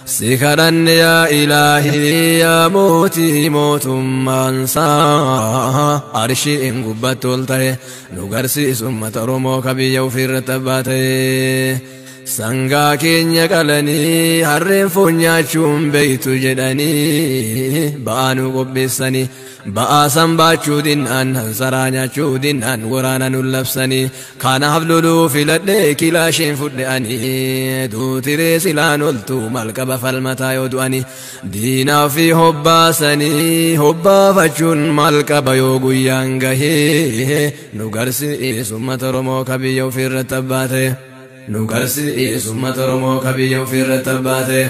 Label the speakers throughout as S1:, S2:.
S1: Si kadhanne yaa ilaahii yaa mootii mootummaan isaa arshiin gubbatti ol ta'e nu garsiisu uummata Oromoo ka biyya ofiirratti abbaa ta'e. Sangaa keenya qalanii harreen foon nyaachuun beeytu jedhanii ba'aa nu qopheessanii ba'aa san baachuu dinnaan hansaraa nyaachuu dinnaan waraana nu labsanii kanaaf loluu filadhee kilaasheen fudhe ani duutiree silaan oltu malqaba falmataa yoo du'ani diinaa fi hobbaasanii hobbaafachuun malqaba yoo guyyaan gahee nu garsiisu uummata Oromoo ka biyya ofiirratti abbaa ta'e. Nu garsiisu uummata Oromoo ka biyya ofiirratti abbaa ta'e.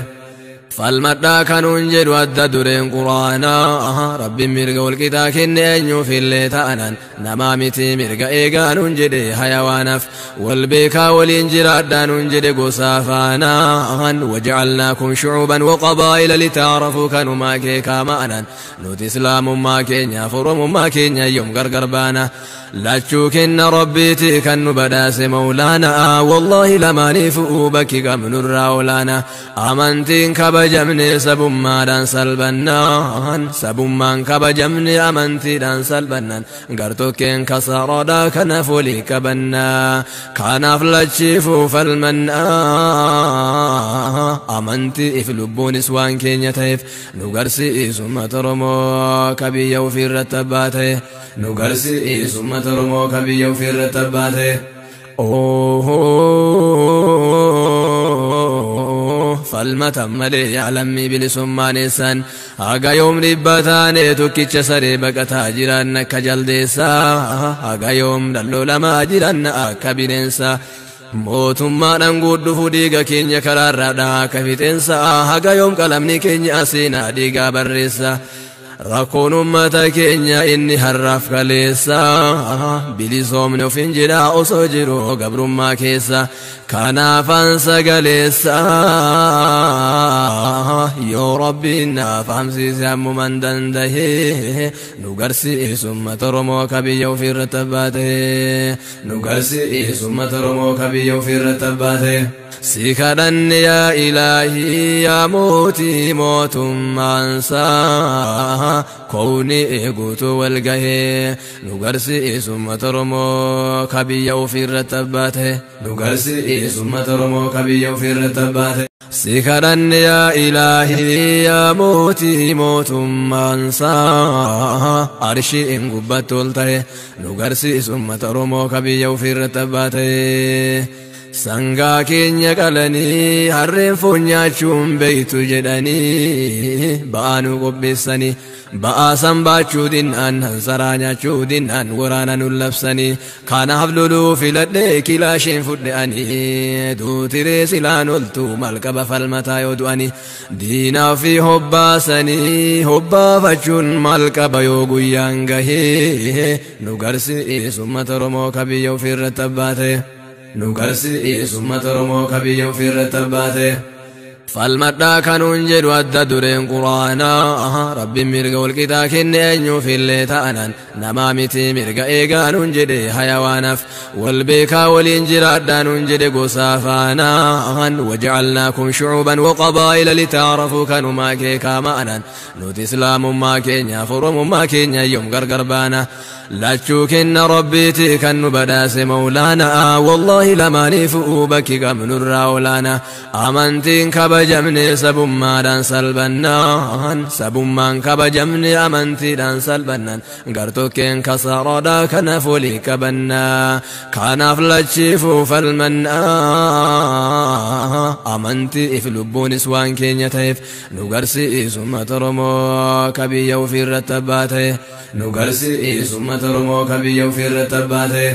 S1: Falmadhaa kanuun jedhu adda dureen quraanaa Rabbiin mirga walqixaa kenne eenyuuf illee ta'anan namaa miti mirga eegaa nuun jedhe hayawaanaaf wal beekaa waliin jiraadhaa nuun jedhe gosaa faanaan wajacalnaakum shucuuban waqabaa'ila litaarafuu kanumaa keekaa ma'anan nuti islaamummaa keenyaaf oromummaa keenya yoom gargar baana lachuu kenna rabbiiti kan nu badhaase mawlaanaa wallaahi lamaaniifuu bakki qabnurraa olaana amantiin kabajamne sabummaadhaan salbannaan sabummaan kabajamne amantiidhaan salbannaan gartokkeen kasaaraadhaa kanaaf walii qabannaa kanaaf lachiifuu falmannaa amantiif lubbuunis waan keenya ta'eef nu garsiisu uummata Oromoo ka biyya ofiirratti abbaa ta'e nu garsiisu uummata Oromoo ka biyya ofiirratti abbaa ta'e. Falmatan malee yaalammii bilisummaan eessan haga yoom dhibba taane tokkicha saree baqataa jiran akka jaldeessaa haga yoom dhallolamaa jiran akka bineensaa mootummaadhaan guddufuu dhiiga keenya karaarraadhaa akka fixeensaa haga yoom qalamni keenya seenaa dhiigaa barreessa. Rakkoon uummata keenya inni har'aaf kaleessa bilisoomni ofiin jedhaa osoo jiru gabrummaa keessa kanaafan sagaleessa yoo rabbiin naaf hamsiise ammuman danda'e nu garsiisu uummata Oromoo ka biyya ofiirratti abbaa ta'e nu garsiisu uummata Oromoo ka biyya ofiirratti abbaa ta'e. Si kadhanne yaa ilaahii yaa mootii mootummaan isaa koowni guutuu wal gahee nu garsiisu uummata Oromoo ka biyya ofiirratti abbaa ta'e nu garsiisu uummata Oromoo ka biyya ofiirratti abbaa ta'e. Si kadhanne yaa ilaahii yaa mootii mootummaan isaa arshiin gubbatti ol ta'e nu garsiisu uummata Oromoo ka biyya ofiirratti abbaa ta'e. Sangaa keenya qalanii harreen foon nyaachuun beeytu jedhanii ba'aa nu qopheessanii ba'aa san baachuu dinnaan hansaraa nyaachuu dinnaan waraana nu labsanii kanaaf loluu filadhee kilaasheen fudhe ani duutiree silaan oltu malqaba falmataa yoo du'ani diinaa fi hobbaasanii hobbaafachuun malqaba yoo guyyaan gahee nu garsiisu uummata Oromoo ka biyya ofiirratti abbaa ta'e. Nu garsiisu uummata Oromoo ka biyya ofiirratti abbaa ta'e. Falmadhaa kanuun jedhu adda dureen quraanaa Rabbiin mirga walqixaa kenne eenyuuf illee ta'anan namaa miti mirga eegaa nuun jedhe hayawaanaaf wal beekaa waliin jiraadhaa nuun jedhe gosaa faanaan wajacalnaakum shucuuban waqabaa'ila litaarafuu kanumaa keekaa ma'anan nuti islaamummaa keenyaaf oromummaa keenya yoom gargar baana lachuu kenna rabbiiti kan nu badhaase mawlaanaa wallaahi lamaaniifuu bakki qabnurraa olaana amantiin kabajamne sabummaadhaan salbannaan sabummaan kabajamne amantiidhaan salbannaan gartokkeen kasaaraadhaa kanaaf walii qabannaa kanaaf lachiifuu falmannaa amantiif lubbuunis waan keenya ta'eef nu garsiisu uummata Oromoo ka biyya ofiirratti abbaa ta'e nu garsiisu uummata Oromoo ka biyya ofiirratti abbaa ta'e.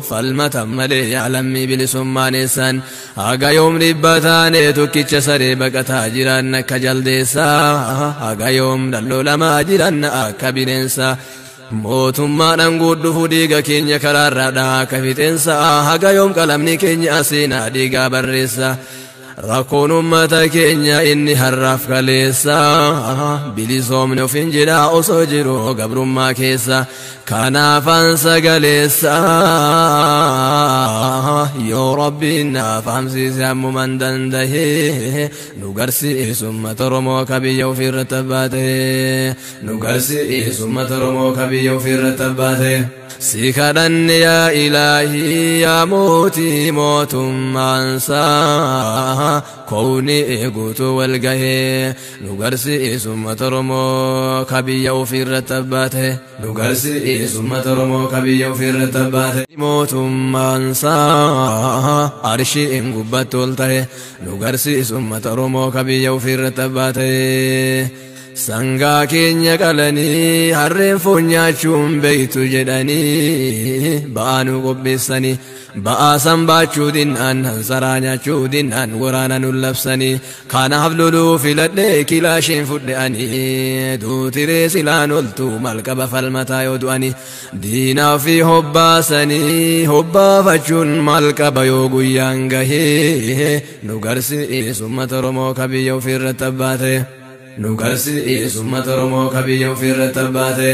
S1: Falmatan malee yaalammii bilisummaan eessan haga yoom dhibba taane tokkicha saree baqataa jiran akka jaldeessaa haga yoom dhallolamaa jiran akka bineensaa mootummaadhaan guddufuu dhiiga keenya karaarraadhaa akka fixeensaa haga yoom qalamni keenya seenaa dhiigaa barreessa. Rakkoon uummata keenya inni har'aaf kaleessa bilisoomni ofiin jedha osoo jiru gabrummaa keessa kanaafan sagaleessa yoo Rabbiin naaf hamsiise ammuman danda'e nu garsiisu uummata Oromoo ka biyya ofiirratti abbaa ta'e nu garsiisu uummata Oromoo ka biyya ofiirratti abbaa ta'e. Si kadhanne yaa Ilaahii yaa mootii mootummaan isaa koowni guutuu wal gahee nu garsiisu uummata Oromoo ka biyya ofiirratti abbaa ta'e nu garsiisu uummata Oromoo ka biyya ofiirratti abbaa ta'e mootummaan isaa arshiin gubbatti ol ta'e nu garsiisu uummata Oromoo ka biyya ofiirratti abbaa ta'e. Sangaa keenya qalanii harreen foon nyaachuun beektu jedhanii ba'aa nu qopheessanii ba'aa san baachuu dinnaan hansaraa nyaachuu dinnaan waraana nu labsanii kanaaf loluu filadhee kilaashiin fudhe'anii duutiree silaan oltu malqaba falmataa yoo du'anii diinaa fi hobbaasanii hobbaafachuun malqaba yoo guyyaan gahee nu garsiisu uummata Oromoo ka biyya ofiirratti abbaa ta'e. Nu garsiisu uummata Oromoo ka biyya ofiirratti abbaa ta'e.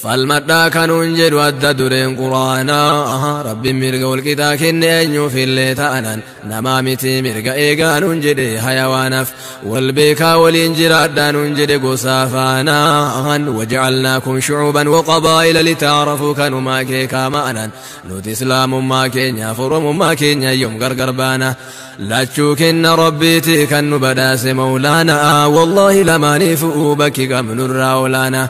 S1: Falmadhaa kanuun jedhu adda dureen Quraanaa Rabbiin mirga walqixaa kenne eenyuuf illee ta'anan namaa miti mirga eegaa nuun jedhe hayawaanaaf wal beekaa waliin jiraadhaa nuun jedhe gosaa faanaan wajacalnaakum shucuuban waqabaa'ila litaarafuu kanumaa keekaa ma'anan nuti islaamummaa keenyaaf Oromummaa keenya yoom gargar baana lachuu kenna Rabbiiti kan nu badhaase Mawlaanaa wallaahi lamaaniifuu bakki qabnurraa olaana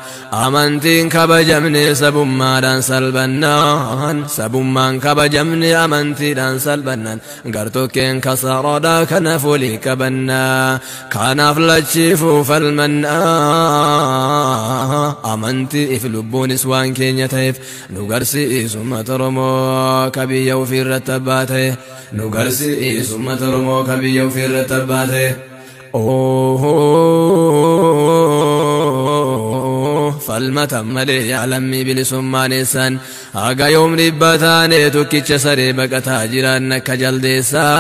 S1: amantiin kabajamne sabummaadhaan salbannaan sabummaan kabajamne amantiidhaan salbannaan gartokkeen kasaaraadhaa kanaaf walii qabannaa kanaaf lachiifuu falmannaa amantiif lubbuunis waan keenya ta'eef nu garsiisu uummata Oromoo ka biyya ofiirratti abbaa ta'e nu garsiisu uummata Oromoo ka biyya ofiirratti abbaa ta'e. Falmatan malee yaalammii bilisummaan eessan haga yoom dhibba taane tokkicha saree baqataa jiran akka jaldeessaa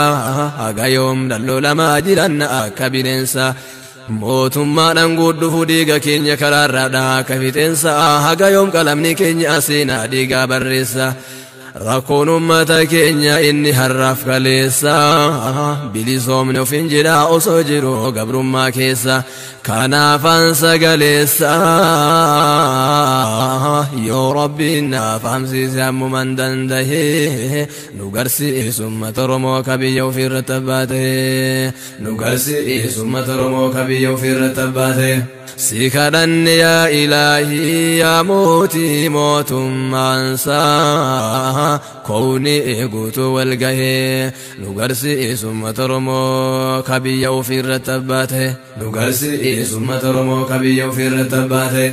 S1: haga yoom dhalloolamaa jiran akka bineensaa mootummaadhaan guddufuu dhiiga keenya karaarraadhaa akka fixeensaa haga yoom qalamni keenya seenaa dhiigaa barreessa. Rakkoon uummata keenya inni har'aaf kaleessa bilisoomni ofiin jedha osoo jiru gabrummaa keessa kanaafan sagaleessa yoo Rabbiin naaf hamsiise ammuman danda'e nu garsiisu uummata Oromoo ka biyya ofiirratti abbaa ta'e nu garsiisu uummata Oromoo ka biyya ofiirratti abbaa ta'e. Si kadhanne yaa Ilaahii yaa mootii mootummaan isaa koowni guutuu wal gahee nu garsiisu uummata Oromoo ka biyya ofiirratti abbaa ta'e nu garsiisu uummata Oromoo ka biyya ofiirratti abbaa ta'e.